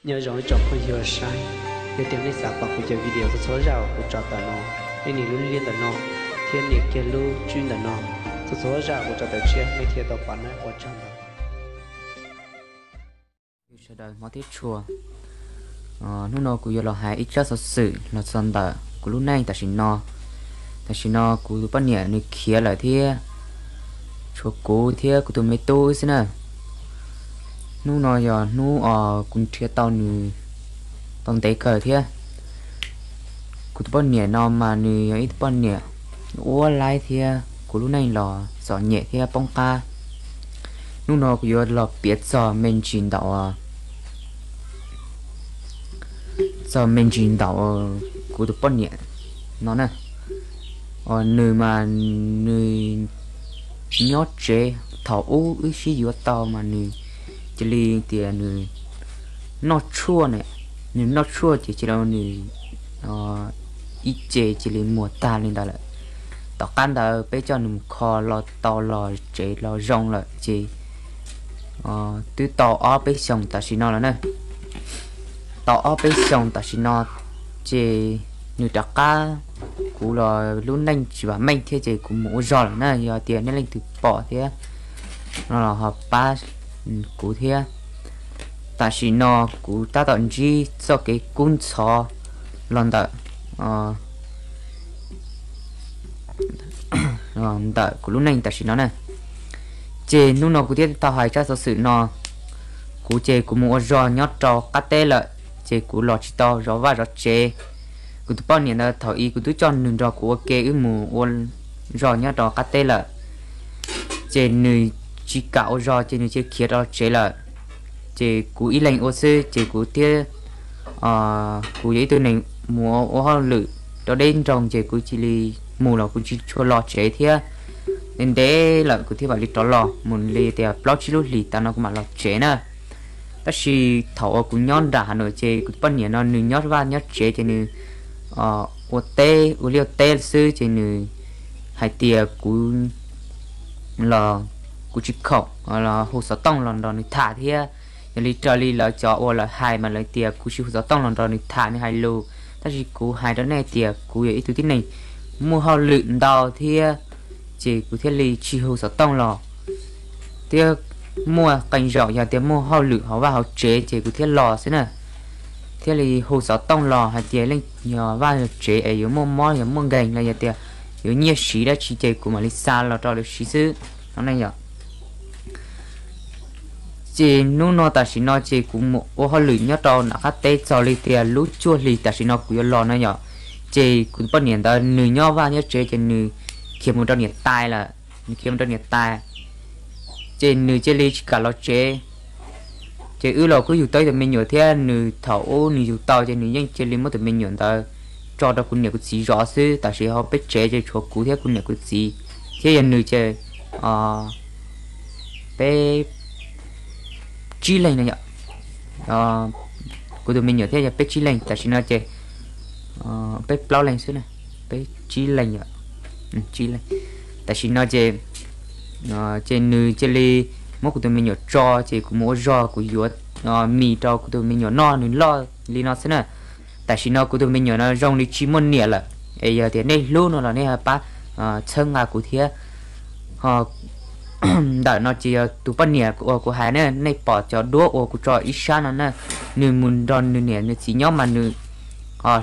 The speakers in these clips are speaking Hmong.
Nyob zoo ib tsoom phooj ywg saib, yog tias nej xav pom kuv cov video txhua txhua zaj uas kuv tso tawm no, nej nias lub liab ntawm no, thiab nias kiag lub tswb ntawm no, txhua txhua zaj kuv tso tawm tshiab nej thiaj tau pom nawb. Ua tsaug ntau. Sawv daws hmov thiab tshua, hnub no kuv yuav los hais ib tsab xov xwm los txog ntawm kuv lub neej tam sim no. Tam sim no kuv tus poj niam nws khiav lawm thiab, tshuav kuv thiab kuv tus me tub xwb na. Hnub no yog hnub os kuv nrhiav tau nws tau ntev kawg thiab. Kuv tus poj niam no mas nws yog ib tug poj niam uab laib thiab kuv lub neej los txom nyem thiab poob qab. Hnub no kuv yuav los piav txog me ntsis ntawm txog me ntsis ntawm kuv tus poj niam no na. Nws mas nws nyob tsev, thaum ub wb sib yuav tau mas nws cia li tias nws noj tshuaj na, nws noj tshuaj ces cia li nws ib ce cia li muag tag li ntawd lawm. Tom qab ntawd peb coj nws mus kho los tau los tsev los zoo lawm ces twb tau ob peb xyoos tam sim no lawm na. Tau ob peb xyoos tam sim no ces nws rov qab, kuv los lub neej tsis vam meej thiab ces kuv mus ua zog lawm na. Yog tias nej leej twg pom thiab no los ho pab kuv thiab. Tam sim no kuv tab tom ntsib txoj kev kub ntxhov los ntawm ntawm kuv lub neej tam sim no na. Ces hnub no kuv thiaj tau hais tsab xov xwm no. Kuv ces kuv mus ua zog nyob rau qab teb lawm, ces kuv los tsis tau zov vaj zov tsev. Kuv tus poj niam ntawd thaum ub kuv twb coj nws nrog kuv ua ke wb mus ua zog nyob rau qab teb lawm, ces nws tsis kam ua zog ces nws cia khiav rau tsev lawm. Ces kuv ib leeg ua xwb ces kuv thiab, kuv yog ib tug neeg mus ua hauj lwm rau deb nroog ces kuv cia li mus los kuv tsis tshua los tsev thiab. Ntev ntev lawm kuv thiaj mam li rov los, mus li tias plaub tsib lub hlis tas no kuv mam los tsev na. Tab sis thaum uas kuv nyob nram Hav Nuam ces kuv tus poj niam no nws nyob vaj nyob tsev ces nws ua teb ua liaj ua teb xwb ces nws hais tias kuv los kuv tsis khoom los hu xov tooj los nrog nws tham thiab. Yog li raws li lawv cov uas lawv hais mas lawv tias kuv tsis hu xov tooj los nrog nws tham nws hais lus, tab sis kuv hais rau nej tias kuv yog ib tug tib neeg muaj hauj lwm ntau thiab, ces kuv thiaj li tsis hu xov tooj los thiab. Muaj qee zaum yog tias muaj hauj lwm hauv vaj hauv tsev ces kuv thiaj los xwb na, thiaj li hu xov tooj los hais tias leej yog vaj yog tsev es yuav muaj mob yog muaj nkeeg los yog tias yuav nyiaj siv dab tsi ces kuv mam li xa los rau lawv siv xwb no ne yom. Ces hnub no tam sim no ces kuv mus ua hauj lwm nyob rau nram qab teb txog li tias lub cuaj hlis tam sim no kuv yuav los no yom. Ces kuv tus poj niam ntawd nws nyob vaj nyob tsev ces nws khiav mus rau niam tais lawm, nws khiav mus rau niam tais. Ces nws cia li tsis kam los tsev. Ces wb los kuj yug tau ib tug me nyuam thiab, nws thaum ub nws yug tau ces nws yeej cia li muab tus me nyuam ntawd tso rau kuv niam kuv txiv zov xwb. Tam sim no peb tsev ces tshuav kuv thiab kuv niam kuv txiv thiab yog nws ces peb tsib leeg no yom. Kuv tus me nyuam thiab yog peb tsib leeg, tam sim no ces peb plaub leeg xwb na, peb tsib leeg yom, tsib leeg. Tam sim no ces ces nws cia li muab kuv tus me nyuam tso ces kuv mus ua zog kuv yuav mis rau kuv tus me nyuam noj nws loj li no xwb na. Tam sim no kuv tus me nyuam no zoo li tsis muaj niam lawm, es yog tias nej hlub no los nej pab txhawb nqa kuv thiab. Ntawm no ces yog tus poj niam uas kuv hais na, nej pom cov duab uas kuv tso ib sab no na, nws mus nrog nws niam nws txiv nyob mas nws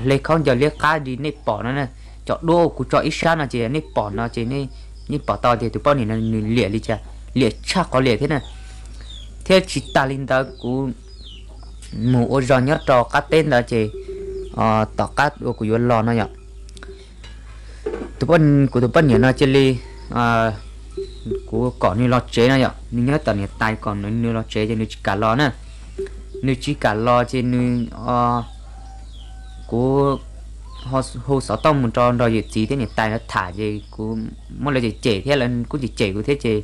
hle khaub ncaws liab qab li nej pom no na. Cov duab uas kuv tso ib sab no ces yog nej pom no ces nej pom tau tias tus poj niam no nws liam li cas, liam tshaj qhov liam thiab na. Thiab tsis tas li ntawd kuv mus ua zog nyob rau qab teb ntawd ces tom qab uas kuv yuav los no yom, kuv tus poj niam no cia li, kuv kom nws los tsev no yom, nws nyob tom niam tais kom nws los tsev ces nws tsis kam los na. Nws tsis kam los ces nws, kuv hu xov tooj mus rau nrog yawm txiv thiab niam tais lawv tham ces kuv muab lawv cem cem thiab lawv kuj cem cem kuv thiab ces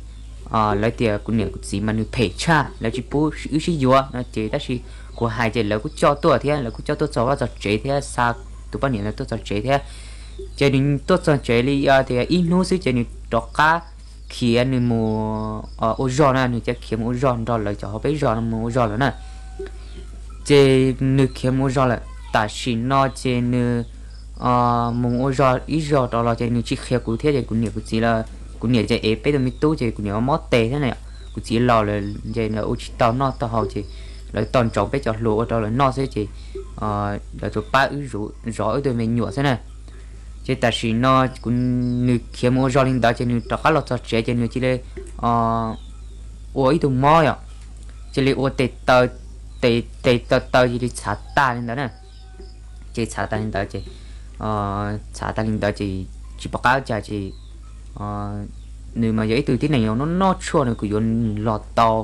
lawv tias kuv niam kuv txiv mas nws phem tshaj, lawv tsis pub wb sib yuav no ces tab sis kuv hais ces lawv kuj coj tuaj thiab, lawv kuj coj tuaj txog vaj txog tsev thiab xa tus poj niam lawv tuaj txog tsev thiab. Ces nws tuaj txog tsev li tias ib hnub xwb ces nws rov qab khiav nws mus ua zog na, nws cia khiav mus ua zog nrog lawv cov hauv peb zos no mus ua zog lawm na. Ces nws khiav mus ua zog lawm. Tam sim no ces nws mus ua zog ib zog rov los ces nws tsis qhia kuv thiab ces kuv niam kuv txiv, kuv niam ces ev peb tug me tub ces kuv niam ua mob tes thiab na. Kuv txiv laus lawm ces lawv ua tsis tau noj tau haus ces lawv tos ntsoov peb cov hluas ua rau lawv noj xwb ces lawv tsuas pab wb zov wb tug me nyuam xwb na. Ces tam sim no kuv, nws khiav mus ua zog li ntawd ces nws rov qab los txog tsev ces nws cia li ua ib tug mob yom, cia li ua tes taw, tes tes taw taw cia li txhav tag li ntawd na. Ces txhav tag li ntawd ces, txhav tag li ntawd ces tsis pom qab cas ces nws mas yog ib tug tib neeg noj noj tshuaj, nws kuj yuav los tau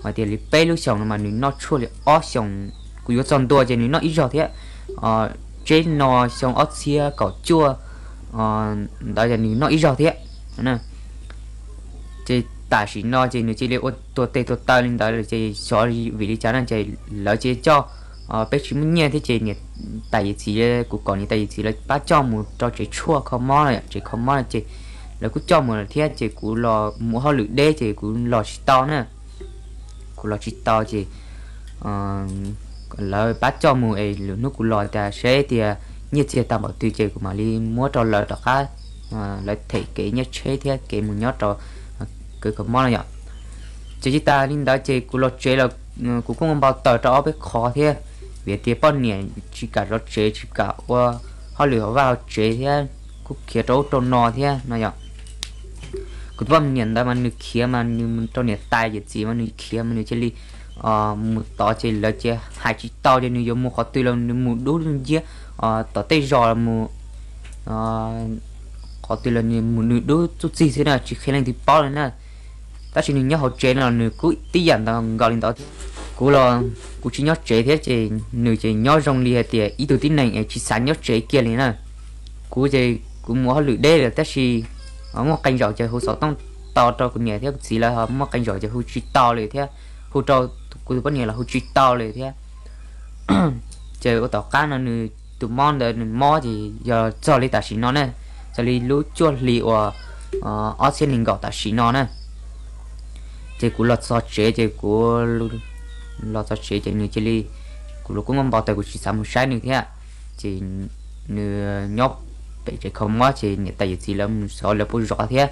hais tias li peb lub xyoos no mas nws noj tshuaj li ob xyoos, kuj yuav txog ntua ces nws noj ib zaug thiab. Tsev no xyoo ob txhiab kaum cuaj ntawd ces nws noj ib zaug thiab. Ces tam sim no ces nws cia li ua tuag tes tuag taw li ntawd ces xyov vim li cas no ces lawv cia coj, peb tsis muaj nyiaj thiab ces niam tais yawm txiv, kuv kom niam tais yawm txiv lawv pab coj mus rau tsev tshuaj kho mob no, tsev kho mob no ces lawv kuj coj mus lawm thiab ces kuv los mus ua hauj lwm deb ces kuv los tsis tau na. Kuv los tsis tau ces lawv pab coj mus es lwm hnub kuv los tas seb tias nyiaj txiag tau npaum twg ces kuv mam li muab rau lawv rov qab, lawv them kev nyiaj tsheb thiab kev mus nyob rau kev kho mob no yom. Ces tsis tas li ntawd ces kuv los tsev los kuv kuj npau taws rau ob peb qho thiab, vim tias poj niam tsis kam zov tsev tsis kam ua hauj lwm hauv vaj hauv tsev thiab kuj khiav rau ub rau no thiab no yom. Kuv tus poj niam ntawd mas nws khiav mas nws mus rau niam tais yawm txiv mas nws khiav mas nws cia li mus tod ces lawv cia hais tsis tau ces nws yuav mus qhov twg los nws mus dub nciab, tom tej zos mus qhov twg los nws mus nws dub txuj txig xwb na, tsis qhia leej twg paub li na. Tab sis nws nyob hauv tsev no los nws kuj tib yam ntawd nkaus li ntawd. Kuv los kuv tsis nyob tsev thiab ces nws ces nyob zoo li hais tias ib tug tib neeg es tsis xav nyob tsev kiag li na. Kuv ces kuv mus hauj lwm deb lawm tab sis muaj qee zaum ces hu xov tooj tau rau kuv niam thiab kuv txiv lawv, ho muaj qee zaum ces hu tsis tau li thiab, hu rau kuv tus poj niam los hu tsis tau li thiab. Ces ua tom qab no nws tus mob ntawd nws mob ces yog txog li tam sim no na, txog li lub cuaj hli uas ob txhiab nees nkaum tam sim no na. Ces kuv los txog tsev ces kuv los txog tsev ces nws cia li, kuv los kuj npau taws kuv tsis xav mus saib nws thiab. Ces nws nyob pem tsev kho mob ces niam tais yawm txiv lawv mus xyov lawv puas zov thiab.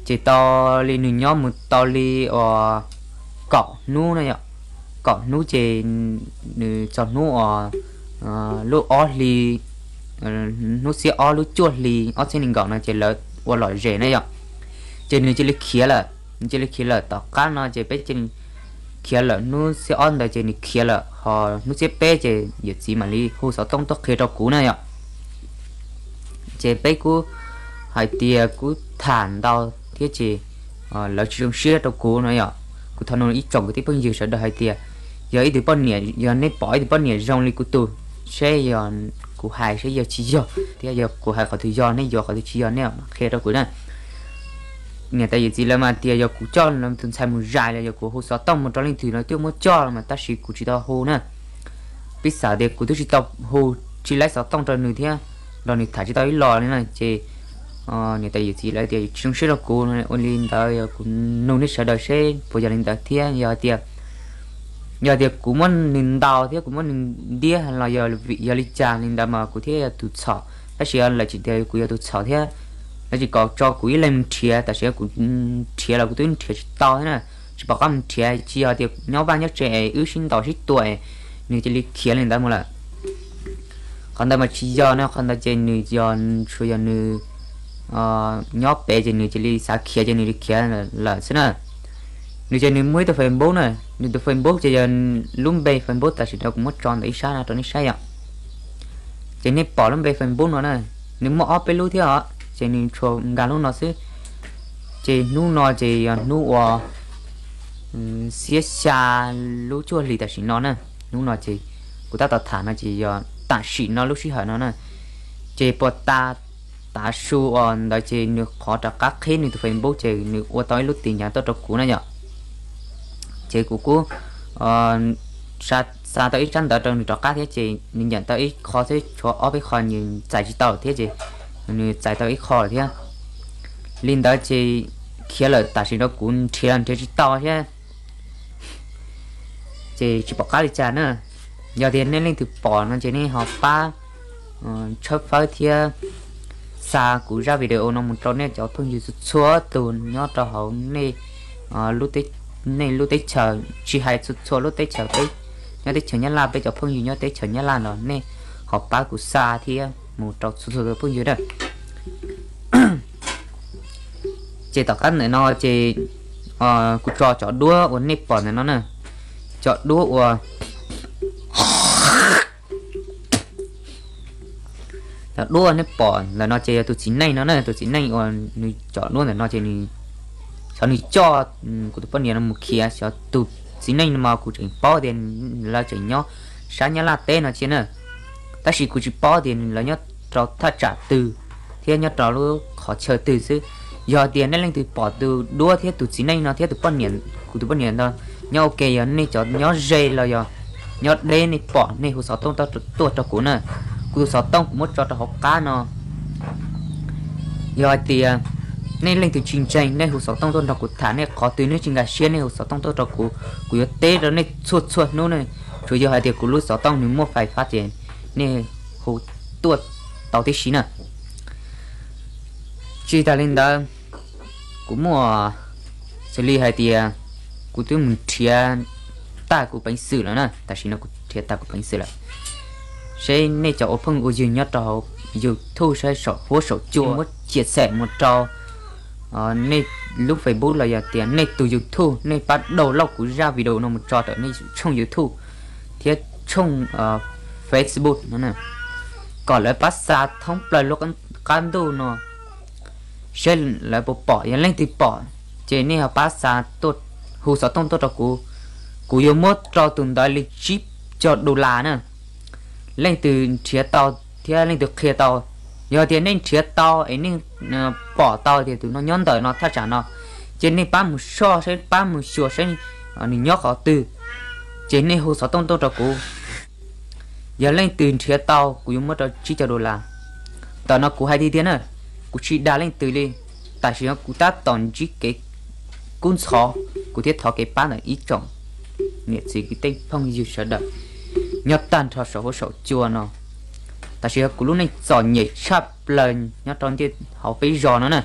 Ces tau li nws nyob mus tau li uas kaum hnub na yom, kaum hnub ces nws txog hnub uas lub ob hli, hnub xiab ob lub cuaj hli ob txhiab nees nkaum no ces lawv ua lom zem na yom. Ces nws cia li khiav lawm, nws cia li khiav lawm tom qab no ces peb cia li khiav lawm, hnub xiab ob ntawd ces nws khiav lawm, ho hnub xiab peb ces yawm txiv mam li hu xov tooj tuaj qhia rau kuv na yom. Ces peb kuj hais tias kuj tham ntau thiab ces lawv tsis zoo siab rau kuv no yom. Kuv thov nug ib tsoom kwv tij phooj ywg sawv daws hais tias yog ib tug poj niam, yog nej pom ib tug poj niam zoo li kuv tus, seb yog kuv hais seb yog tsis yog thiab yog kuv hais qhov twg yog, nej yuav qhov twg tsis yog nej mam qhia rau kuv na. Niam tais yawm txiv lawv mas tias yog kuv coj tus ntxhais mus zais los yog kuv hu xov tooj mus rau leej twg los twb muab coj los mas tab sis kuv tsis tau hu na. Piv xam tias kuv twb tsis tau hu, tsis laib xov tooj rau nws thiab nrog nws tham tsis tau ib los li na ces niam tais yawm txiv lawv tias tsis zoo siab rau kuv, ua li ntawd yog kuv nug nej sawv daws seb puas yog li ntawd thiab yog tias, yog tias kuv muab nws ntaus thiab kuv muab nws ntiab los yog vim yog li cas li ntawd mas kuv thiaj yog tus txhaum, tab sis lawv tsis tias kuv yog tus txhaum thiab. Lawv tsis kom tso kuv ib leeg mus nrhiav, tam sim no kuv nrhiav los kuv twb nrhiav tsis tau thiab na. Tsis pom qab mus nrhiav, tsis yog tias nyob vaj nyob tsev es wb sib ntaus sib tua es nws cia li khiav li ntawd mus lawm. Qhov ntawd mas tsis yog na, qhov ntawd ces nws yog, tsuas yog nws nyob pem ces nws cia li xav khiav ces nws li khiav lawm xwb na. Nws ces nws muaj ib tug Facebook na, nws tus Facebook ces yog lub npe Facebook tam sim no kuv muab tso ntawm ib sab no rau nej saib yom. Ces nej pom lub npe Facebook no na, nws muaj ob peb lub thiab os, ces nws tsuas nkag lub no xwb. Ces hnub no ces yog hnub uas xiab xya lub cuaj hlis tam sim no na. Hnub no ces kuv tab tom tham no ces yog tam sim no lub sij hawm no na. Ces puag ta tav su uas ntawd ces nws qhov rov qab qhib nws tus Facebook ces nws ua tau ib lub tin nhắn tuaj rau kuv na yom. Ces kuv kuj xa tau ib tsab ntawv rau nws rov qab thiab ces nws nyam tau ib qho thiab, tshuav ob peb qho nws txais tsis tau thiab ces nws txais tau ib qho lawm thiab. Li ntawd ces khiav lawm, tam sim no kuv nrhiav los nrhiav tsis tau thiab, ces tsis pom qab li cas na. Yog tias nej leej twg pom no ces nej ho pab tshawb fawb thiab xa kuv zaj video no mus rau nej cov phooj ywg txhua txhua tus nyob rau hauv nej lub teb chaws, tsis hais txhua txhua lub teb chaws, peb nyob teb chaws Nyab Laj, peb cov phooj ywg nyob teb chaws Nyab Laj no nej ho pab kuv xa thiab mus rau txhua txhua tus phooj ywg na. Ces tom qab ntawm no ces kuv tso cov duab uas nej pom ntawm no na, cov duab uas cov duab uas nej pom ntawm no ces yog tus txiv neej no na, tus txiv neej uas nws cov duab ntawm no ces nws, xyov nws coj kuv tus poj niam no mus khiav, xyov tus txiv neej no mas kuv tseem paub tias lawv tseem nyob sab Nyab Laj teb no cia na, tab sis kuv tsis paub tias lawv nyob rau thaj tsam twg thiab nyob rau lub qhov chaw twg xwb. Yog tias nej leej twg pom tus duab thiab tus txiv neej no thiab tus poj niam, kuv tus poj niam no nyob ua ke, yog nej cov nyob ze los yog nyob deb nej pom nej hu xov tooj tuaj rau kuv na. Kuv tus xov tooj kuv muab tso rau hauv qab no. Yog hais tias nej leej twg tsis ntseeg nej hu xov tooj tuaj nrog kuv tham, nej qhov twg nej tsis nkag siab nej hu xov tooj tuaj rau kuv, kuv yuav teb rau nej txhua txhua hnub ne. Tsuas yog hais tias kuv lub xov tooj nws muaj fais fab ces nej hu tuaj tau tib si na. Tsis tas li ntawd, kuv muaj, xws li hais tias kuv twb mus nrhiav tag kuv peev xwm lawm na, tam sim no kuv nrhiav tag kuv peev xwm lawm. Seb nej cov ua phooj ua ywg nyob rau hauv YouTube saib saum huab saum cua muab chia sẻ mus rau nej lub Facebook los yog tias nej tus YouTube, nej pab download kuv zaj video no mus tso rau nej tshooj YouTube thiab tshooj Facebook no, kom lawv pab xa thoob plaws lub qab ntuj no seb lawv puas pom. Yog leej twg pom ces nej ho pab xa tuaj, hu xov tooj tuaj rau kuv, kuv yuav muab rau tus ntawd li tsib caug dollar na. Leej twg nrhiav tau thiab leej twg qhia tau, yog tias nej nrhiav tau es nej pom tau tias tus no nyob ntawm no thaj tsam no, ces nej pab mus soj saib, pab mus xyuas saib nws nyob qhov twg, ces nej hu xov tooj tuaj rau kuv. Yog leej twg nrhiav tau kuv yuav muab rau tsib caug dollar. Ntawm no kuv hais tiag tiag na, kuv tsis dag leej twg li. Tam sim no kuv tab tom ntsib kev kub ntxhov, kuv thiaj thov kev pab ntawm ib tsoom niam txiv kwv tij phooj ywg sawv daws nyob tag nrho saum huab saum cua no. Tam sim no kuv lub neej txom nyem tshaj plaws nyob rau ntiaj hauv peb zos no na.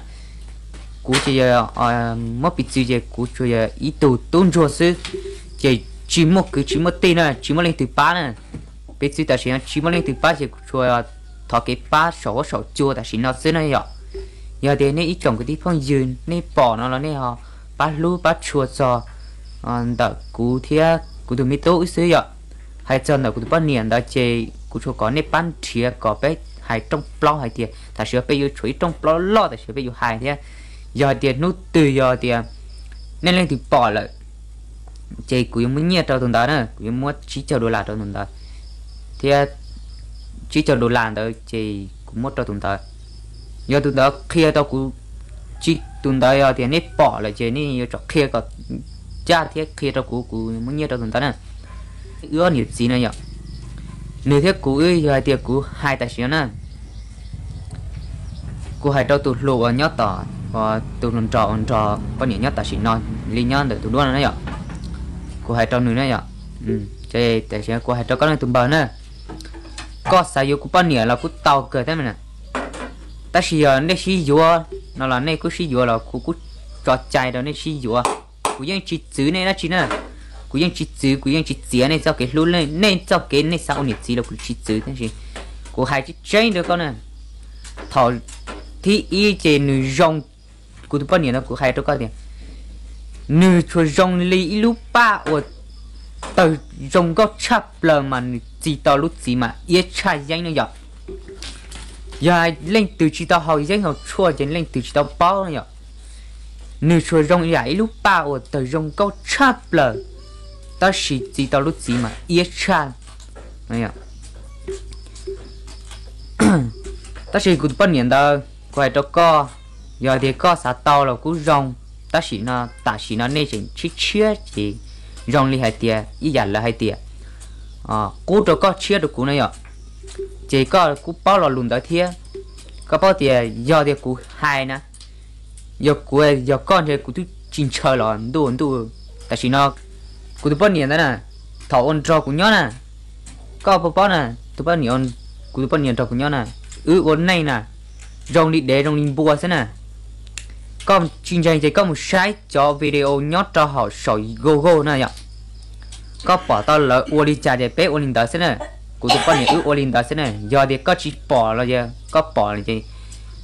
Kuv tsuas yog, muab piv txwv ces kuv tsuas yog ib tug tub ntsuag xwb, ces tsis muaj kwv tsis muaj tij na, tsis muaj leej twg pab na. Piv txwv tam sim no tsis muaj leej twg pab ces kuv tsuas thov kev pab saum huab saum cua tam sim no xwb na yom. Yog tias nej ib tsoom kwv tij phooj ywg nej pom no los nej ho pab hlub pab tshua txog ntawm kuv thiab kuv tus me tub wb xwb yom. Hais txog ntawm kuv tus poj niam ntawd ces kuv tsuas kom nej pab nrhiav kom peb hais rooj plaub hais tias tam sim no peb yuav tshuav ib rooj plaub loj tam sim no peb yuav hais thiab. Yog hais tias hnub twg yog tias nej leej twg pom lawm ces kuv yuav muab nyiaj rau tus ntawd na, kuv yuav muab tsib caug dollar rau tus ntawd, thiab tsib caug dollar ntawd ces kuv muab rau tus ntawd. Yog tus ntawd qhia rau kuv, tsis, tus ntawd yog tias nej pom lawm ces nej yuav tsum qhia kom ncaj thiab qhia rau kuv, kuv muab nyiaj rau tus ntawd na. Wb ob niam txiv no yom, nws thiab kuv wb yog hais tias kuv hais tam sim no na, kuv hais rau tus hluas uas nyob tom, tus hluas nraug uas nrog poj niam nyob tam sim no li nyob ntawm tus duab no na yom, kuv hais rau nws na yom, tam sim no kuv hais rau koj ne tus npawg na, koj xav yuav kuv poj niam los kuj tau kawg thiab na, tab sis yog nej sib yuav no los nej kuj sib yuav los kuv kuj tso cai rau nej sib yuav. Kuv yeej tsis txwv nej dab tsi na, kuv yeej tsis txwv, kuv yeej tsis txiav nej txoj kev hlub, nej txoj kev nej xav ua niam txiv los kuv tsis txwv, tab sis kuv hais tseeb tseeb rau koj na, thaum thib ib ces nws zoo, kuv tus poj niam no kuv hais rau koj tias nws tsuas zoo li ib lub paj uas tawg zoo nkauj tshaj plaws mas nws txi tau lub txiv mas iab tshaj yeeb no yom. Yog leej twg tsis tau haus yeeb haus tshuaj ces leej twg tsis tau paub no yom. Nws tsuas zoo yam ib lub paj uas tawg zoo nkauj tshaj plaws, tab sis txi tau lub txiv mas iab tshaj. Tab sis kuv tus poj niam ntawd, kuv hais rau koj, yog tias koj xav tau los kuj zoo, tab sis no tam sim no nej tseem tshiab tshiab ces zoo li hais tias ib yam lawv hais tias qub rau koj tshiab rau kuv na yom. Ces koj kuj paub lo lus ntawd thiab, koj paub tias yog tias kuv hais na, yog kuv yog koj ntshe kuv twb tsis ntshaw los ntuj ntuj. Tam sim no kuv tus poj niam ntawd na, thaum ua nrog kuv nyob na, Koj puas paub na, tus poj niam, kuv tus poj niam nrog kuv nyob na, wb ua neej na, zoo li dev zoo li npua xwb na. Koj tsis ntseeg ces koj mus saib cov video nyob rau hauv saum Google na yom. Koj pom tau lawv ua li cas ces peb ua li ntawd xwb na. Kuv tus poj niam wb ua li ntawd xwb na. Yog tias koj tsis pom los yog koj pom ces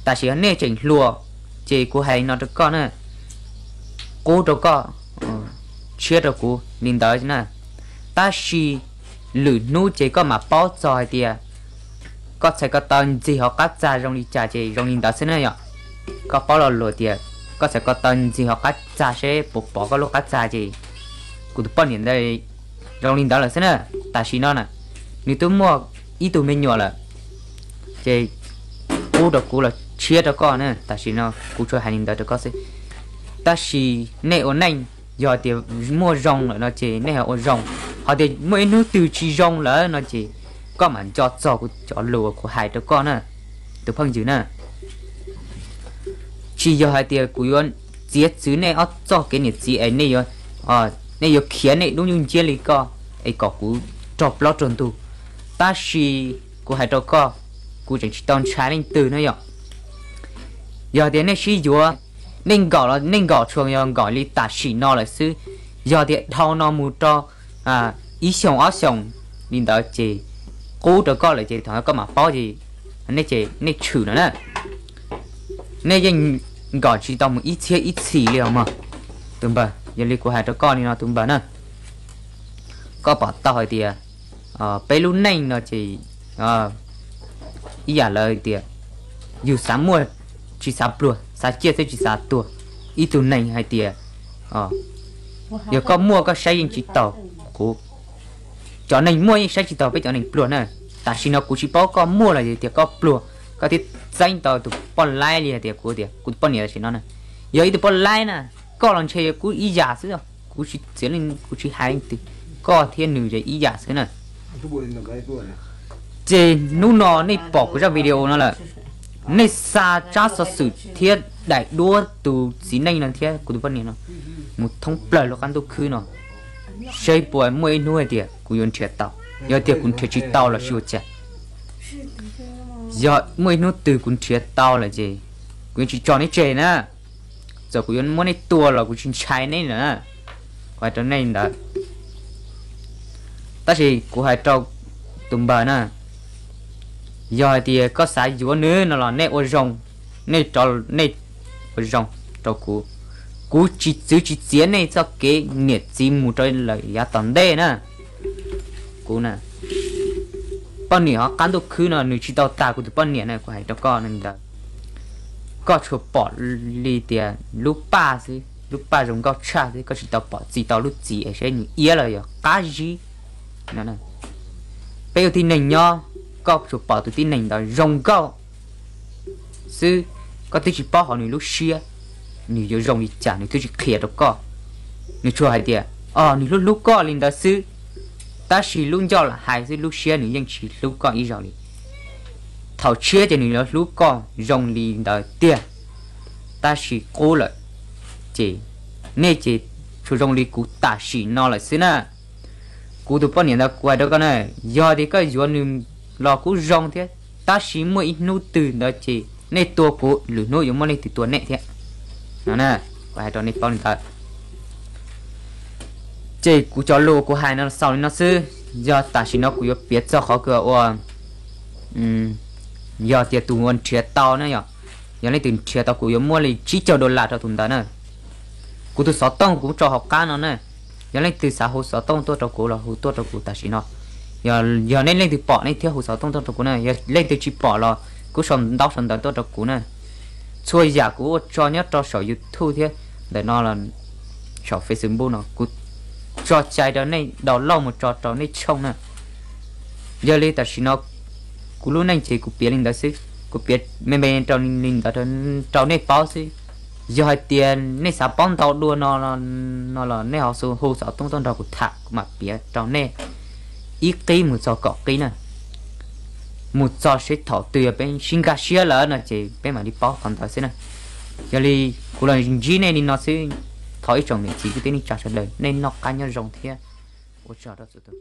tam sim nej tseem hluas, ces kuv hais no rau koj na, qub rau koj, tshiab rau kuv li ntawd na. Tab sis lwm hnub ces koj mam paub txog hais tias koj txhais ko taw ntxig hauv qab txag zoo li cas ces zoo li ntawd xwb na yom. Koj paub lo lus tias koj txhais ko taw ntxig hauv qab txag seb puas pom koj lub qab txag ces kuv tus poj niam ntawd zoo li ntawd lawm xwb na. Tam sim no na, nws twb muaj ib tug me nyuam lawm, ces qub rau kuv los tshiab rau koj na. Tam sim no kuv tsuas hais li ntawd rau koj xwb. Tab sis nej ua neej, yog tias muaj zoo lawm no ces nej ho ua zoo, ho tias muaj ib hnub twg tsis zoo lawm no ces koj mam nco txog kuv cov lus uas kuv hais rau koj na, tus phooj ywg na. Tsis yog hais tias kuv yuav txiav txwv nej ob txoj kev niam txiv es nej yuav khiav nej dub nyuj nciab li koj es kom kuv raug plaub raug ntug. Tab sis kuv hais rau koj, kuv tseem tsis tau ntshai leej twg na yom. Yog tias nej sib yuav, nej nkaum los nej nkaum tsuas yog nkaum li tam sim no lawm xwb. Yog tias dhau no mus rau ib xyoos ob xyoos li ntawd ces qub rau koj lawm ces thaum koj mam paub ces nej ces nej tshwm no na. Nej yeej nkaum tsis tau mus ib txhiab ib txhis li os mog tus npawg. Yog li kuv hais rau koj li no tus npawg na, koj pom tau hais tias peb lub neej no ces ib yam lawv tias yus xav muaj tsis xav pluag, xav ciaj xwb tsis xav tuag. Ib tug neeg hais tias yog koj muaj koj saib yeej tsis taus kuv, cov neeg muaj yeej saib tsis taus peb cov neeg pluag na. Tam sim no kuv tsis paub koj muaj los yog tias koj pluag, koj thiaj txeeb tau tus poj laib li hais tias kuv tias kuv tus poj niam tam sim no na. Yog ib tug poj laib na, koj los ntshe yog kuv ib yam xwb, kuv tsis txiav leej, kuv tsis hais leej twg, koj thiab nws ces ib yam xwb na. Ces hnub no nej pom kuv zaj video no lawm, nej xa tsab xov xwm thiab daim duab tus txiv neej no thiab kuv tus poj niam no mus thoob plaws lub qab ntuj khwb no, seb puas muaj ib hnub hais tias kuv yuav nrhiav tau. Yog tias kuv nrhiav tsis tau los sis ua cas, yog muaj ib hnub twg kuv nrhiav tau lawm ces kuv yuav tsis tso neb tseg na. Txawm kuv yuav muab neb tua los kuv tsis ntshai neb lawm na. Kuv hais rau nej ntawd. Tab sis kuv hais rau tus npawg na, yog hais tias koj xav yuav nws no los nej ua zoo, nej, nej ua zoo rau kuv. Kuv tsis txwv tsis txiav nej txoj kev niam txiv mus rau lawm yav tom ntej na. Kuv na, poj niam hauv qab ntuj khwb no nws tsis tau tas kuv tus poj niam na, kuv hais rau koj ntawd. Koj tsuas pom li tias lub paj xwb, lub paj zoo nkauj tshaj xwb, koj tsis tau pom txi tau lub txiv es saib nws iab los yog qab zib. Peb ua tib neeg nyob, koj tsuas pom tus tib neeg ntawd zoo nkauj xwb, koj twb tsis paub hauv nws lub siab nws yuav zoo li cas, nws twb tsis qhia rau koj. Nws tsuas hais tias, o, nws hlub hlub koj li ntawd xwb, tab sis lub ncauj lam hais xwb, lub siab nws yeej tsis hlub koj ib zaug li. Thaum tshiab ces nws yuav hlub koj zoo li ntawd tiag, tab sis qub lawm ces nej ces tsuas zoo li kuv tam sim no lawm xwb na. Kuv tus poj niam ntawd kuv hais rau koj na, yog tias koj yuav nws los kuj zoo thiab, tab sis muaj ib hnub twg ntawd ces nej tua kuv, lwm hnub yuav muaj leej twg tua nej thiab. No na, kuv hais rau nej paub li ntawd. Ces kuv cov lus kuv hais no xaus li no xwb, yog tam sim no kuv yuav piav txog qhov kws ua, yog tias tus uas nrhiav tau na yom, yog leej twg nrhiav tau kuv yuav muab li tsib caug dollar rau tus ntawd na. Kuv tus xov tooj kuv tso hauv qab no na, yog leej twg xav hu xov tooj tuaj rau kuv los hu tuaj rau kuv tam sim no. Yog nej leej twg pom nej thiaj hu xov tooj tuaj rau kuv na, yog leej twg tsis pom los kuj sau ntaub sau ntawv tuaj rau kuv na. Txhua yam kuv ua tso nyob rau saum YouTube thiab ntawm no los saum Facebook no kuv tso cai rau nej download mus tso rau nej tshooj na. Yog li tam sim no kuv lub neej ces kuv piav li ntawd xwb, kuv piav me me rau li ntawd rau nej paub xwb. Yog hais tias nej xav paub ntau dua no, no los nej ho hu xov tooj tuaj nrog kuv tham, kuv mam piav rau nej ib qib mus txog kaum qib na. Mus txog seb thaum twg yog peb sib nkag siab lawm no ces peb mam li paub qhov ntawd xwb na. Yog li kuv los ntsib nej li no xwb, thov ib tsoom niam txiv kwv tij neej tsa sawv daws nej noj qab nyob zoo thiab ua tsaug rau txhua tus.